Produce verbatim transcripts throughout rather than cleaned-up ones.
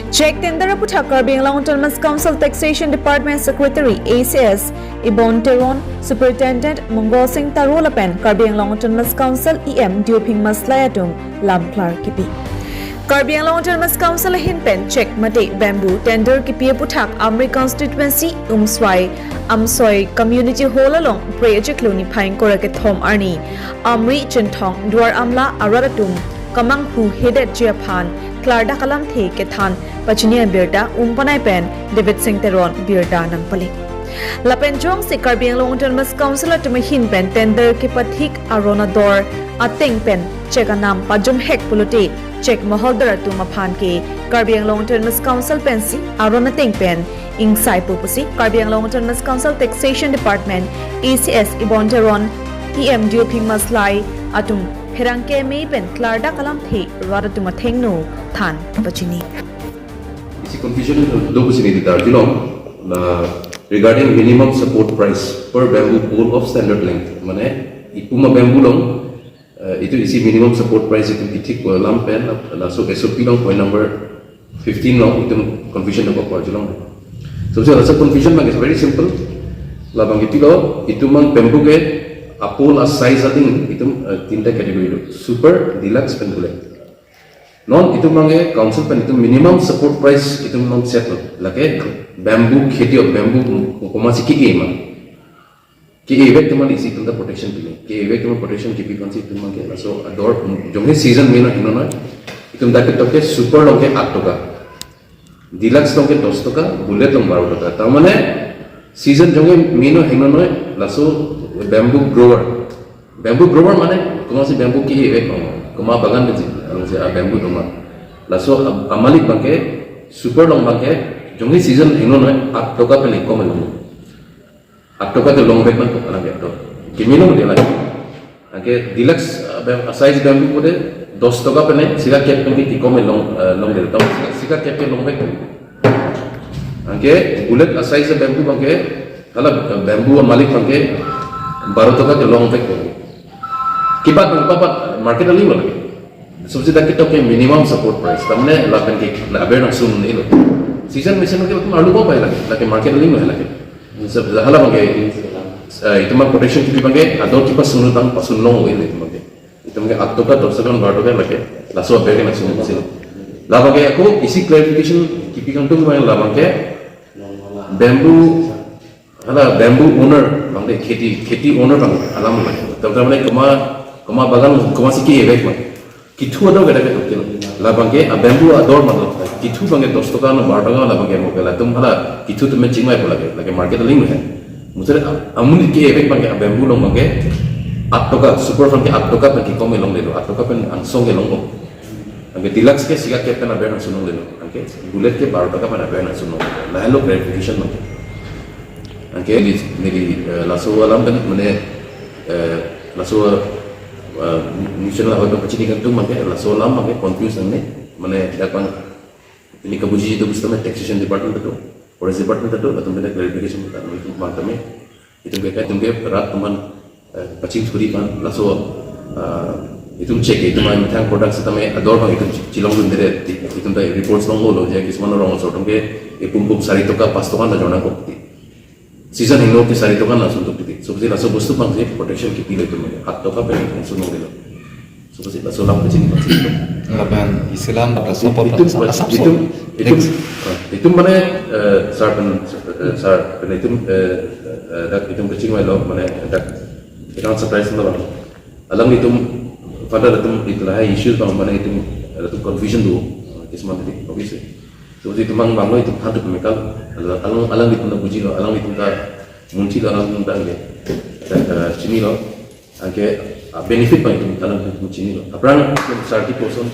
Cheque tender aputhak Karbi Anglong Autonomous Council Taxation Department Secretary A C S Ibon Teron, Superintendent Mongol Singh Taro lapen Karbi Anglong Autonomous Council E M Dioping Maslai atum lamklar kipi. Karbi Anglong Autonomous Council ahin pen cheque mate bamboo tender kipi aputhak Amri Constituency, Umswai, Amsoi Community Hall along Phre achiklo niphai ingkoi ra kethom arni Amri, Chinthong, Duar Amla arat atum kamanghu hedetji aphan klardak alamthe kethan pachini abirta Umpanai pen David Singh Teron birta nangpale. Lapen jongsi Karbi Anglong Autonomous Council atum ahin pen tender kepathik aron ador ateng pen cheque anam pajomhek pulote cheque maholder atum aphan ke Karbi Anglong Autonomous Council pensi aron ateng pen ingsaipo pusi Karbi Anglong Autonomous Council Taxation Department A C S Ibon Teron, E M Dioping Maslai atum pherangke mei pen klardak alamthe rat atum athengno than pachini. Isi confusion do pusi neli ta arjulong, la regarding minimum support price per bamboo pole of standard length. Mane itum abamboo along, eh, itum isi minimum support price itum kithik ko alam pen, laso S O P along point number fifteen along itum confusion do ko arjulong. So, so laso confusion abang is very simple. Labang ipilo, itum abang bamboo ke apole asize adim itum, eh, tinta category do. Super, deluxe pen bullet. Non itum abang ke council pen itum minimum support price itum non set lo. Lake bamboo kheti or bamboo komatsi ke-e ma. Ke-e vek atum aphan isi itum ta protection pini. Ke-e vek atum aphan protection kipi aphansi itum abang ke laso ador jongsi season mena hingno noi. Itum dak ketok ke super along ke aat toka. Deluxe along ke dos toka, bullet along baro toka. Tar mane season jongsi mena hingno noi, laso bamboo grower. Bamboo grower mane komatsi bamboo ke-e vek ma, komat bagan pensi, alongsi a bamboo doma. Laso a, amalik abang ke super along abang ke jongsi season hingno noi, aat toka pen kekom long. Aat toka kelong vek nangkok alam ke to. Kemelo de la. Anke deluxe, ah, bam-, asize bamboo pute dos toka pen sika kep pen kekom long, eh, longdetlo. Sika kep kelong vek. Anke bullet asize bamboo abang ke, hala, eh, bamboo amalik abang ke baro toka kelong vek. Kipat abang papat market aling lo. Subsidi dak ketok ke minimum support price. Tar mane lapen ke la aber nangsun nelo. Season mesen ke alu ko pai lake. Lake market aling lo lake. Sub-, hala abang ke, eh, itum abang protection kipi abang ke ador kipasun tang pasun long oil itum abang ke. Itum abang ke aat toka, dos toka, baro toka lake. Laso aber ke nangsun silo. Labang ke ako isi clarification kipi kangtung abang, labang ke bamboo, hala bamboo owner abang de, kheti, kheti owner abang alam lake. Tar, tar mane komat, komat bagan komatsi ke-e vek ma. Kethu ador ke dak ketok ke. Labang ke a bamboo ador ma lo. Kethu abang ke dos toka, no baro toka, labang ke mo ke latum hala kethu atum chingvaipo lake. Lake market aling lo he. Musere a, amonit ke-e vek abang ke a bamboo along abang ke aat toka, super along ke aat toka pen kekom longdetlo. Aat toka pen angsong kelong lo. Anke deluxe ke sika kep pen aber nangsun longdetlo. Anke bullet ke baro toka pen aber nangsun longdetlo. Lahelo clarification abang ke. Anke neli, neli, eh, laso alam pen mane, eh, laso, eh, news channel ahoi pen pachini kangtung abang ke, laso alam abang ke confuse nangne, mane dak abang neli kabuji do pusitame taxation department atum, forest department atum, latum pen clarification ta nangtum abang tame. Itum ke, itum ke rat atum aphan, eh, pachingthuri abang, laso, eh, itum cheque, itum amethang product sitame ador abang itum chi-, chilongdunde, itum ta reports longlo, je kisman arong aso atum ke, eh, pum pum sari toka, pas toka ta jor nangkok. Season hingno ke sari toka nangsun tuk titi. Subsidi laso bostu abang si protection kipilo itum ke. Aat toka pen nangsun longdetlo. Subsidi laso alam kachini abang si. Lapen isi alam laso apot itum, asap itum, itum, ah, itum mane, eh, sar pen, eh, sar pen itum, eh, eh, dak itum kachingvailo mane dak itum surprise lo. Alanglitum pada latum itum lahai issues abang mane itum, latum confusion do. Kisman titi obviously. So, itum abang abang lo itum than tuk mekal, alang, alanglitum ta bujilo, alanglitum ta munthilo, alanglitum ta anke, eh, chinilo, anke, ah, benefit abang itum alanglitum chinilo. Aphrang itum sar kipuson,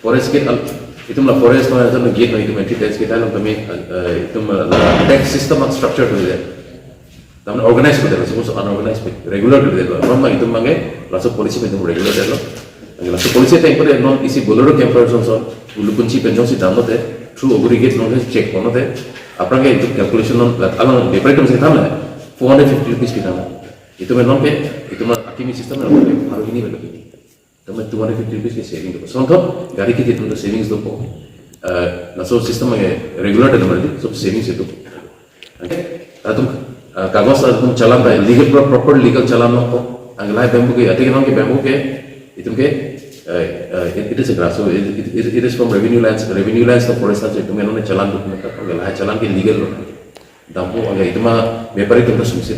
forest gate al, itum la forest ma, itum la gate ma, itum entry tax gate along kami, eh, itum la tax system structure tu ya. Tar mane organize kode, laso unorganized pen regular kode, non abang itum abang ke laso policy pen itum regular detlo. Anke laso policy ateng kode non isi Bolero camper ason ason, ulu kunchi pen jongsi damlote, through aggregate non check ponlote, aphrang ke itum calculation non, la alang bepre itum si than la, four hundred fifty rupees kitang la. Itum non ke, itum akimi system non ke, baru ini baru ini. Tame two hundred fifty rupees ke saving do. Sonthot gari ke itum ta savings dopo. Eh, laso system ke regular ta namar di, so savings itu. Okay. Latum, eh, kagos latum challan ta legal pro-, proper legal challan nangpo. Anke lahai bamboo ke, athe ke non ke bamboo ke, itum ke, eh, eh, it, it is a grass, so it, it, it, it is from revenue lands, revenue lands to forest lands, itum ke non challan document ta, anke lahai challan ke legal lo. Dampo, anke itum abepari atum ta sumsir.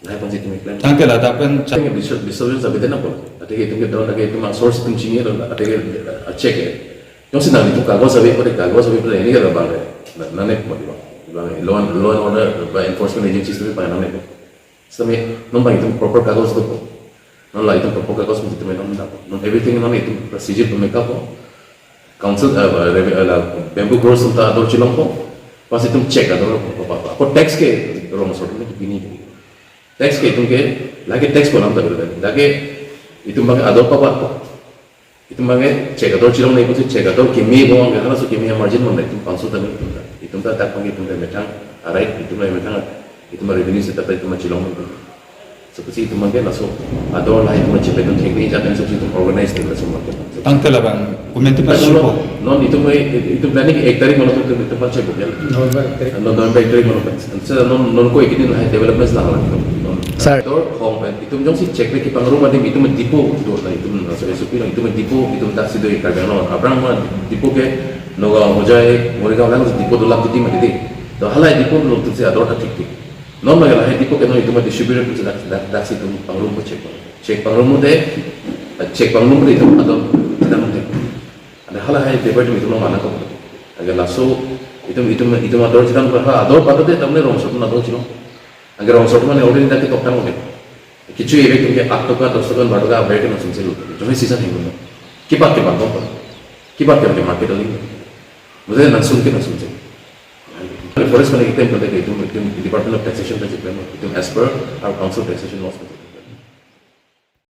Lahai aphansi itum claim. Tangte ladak pen cha- Athe ke disturbance abidi nangpo. Athe ke itum ke down, athe ke itum source itum chinine lo, athe ke, eh, check ke. Jongsi nang itum kagos ave, pada kagos ave, pada ini ke abang re. Na, nangne mo di abang. Abang law and, law and order, ba enforcement agencies tu abang nangne mo. Sami, non abang itum proper kagos dopo. Non la itum proper kagos mo itum non dopo. Non everything non itum procedure itum make up po. Council, eh, rev-, eh, la bamboo growers atum ta ador chelongpo. Pas itum check ador po, po, po, po. Ako tax ke rongso atum ke pini. Tax ke itum ke, lake tax pu alam ta beda. Lake itum abang ador papat po. Itum abang check ador chelongne pusi check ador keme abang ke, halaso keme amargin abang itum pangso ta itum ta. Itum ta dak abang itum ta methang, arai itum ta methang, itum revenue seta itum chelong. So pusi itum abang laso ador lahai itum check itum thekni jat itum, so pusi itum organize itum laso market. Tangte labang, komantu Pas pas lo, po. Non itum, itum planning ek tarik mano itum, itum abang check ya. November ek tarik. Non, November ek tarik mano. Sir, non, non ko ek din lahai developments lang lang. Sir. Ador hong pen itum jongsi check le kepangrum adim itum depot do na itum laso S O P na itum depot itum daksi do Karbi Anglong. Aphrang ma depot ke Nagaon, Hojai, Morigaon lang depot do lap titi ma titi. To halahai depot lo itum si ador ta thik thik. Non ma lahai depot ke non itum distributor itum dak, dak, daksi itum pangrum ko check. Check pangrum de, check pangrum de itum ador dam de. Ada halahai debat itum lo mana ko. Anke laso itum, itum, itum ador chelong, ha, ador pado de tamne rongso atum ador chelong. Anke rongso atum mane already dak ke toktang lo. Kecho ebe itum ke aat toka, dos toka, bar toka, aber ke nang sumsir lo. Jongsi season hingno. Kipat ke bang ko. Kipat ke market ali. Mujhe nang sum ke nang sumsir. Forest mane itum pada ke itum, itum Department of Taxation ta check itum as per our council taxation laws.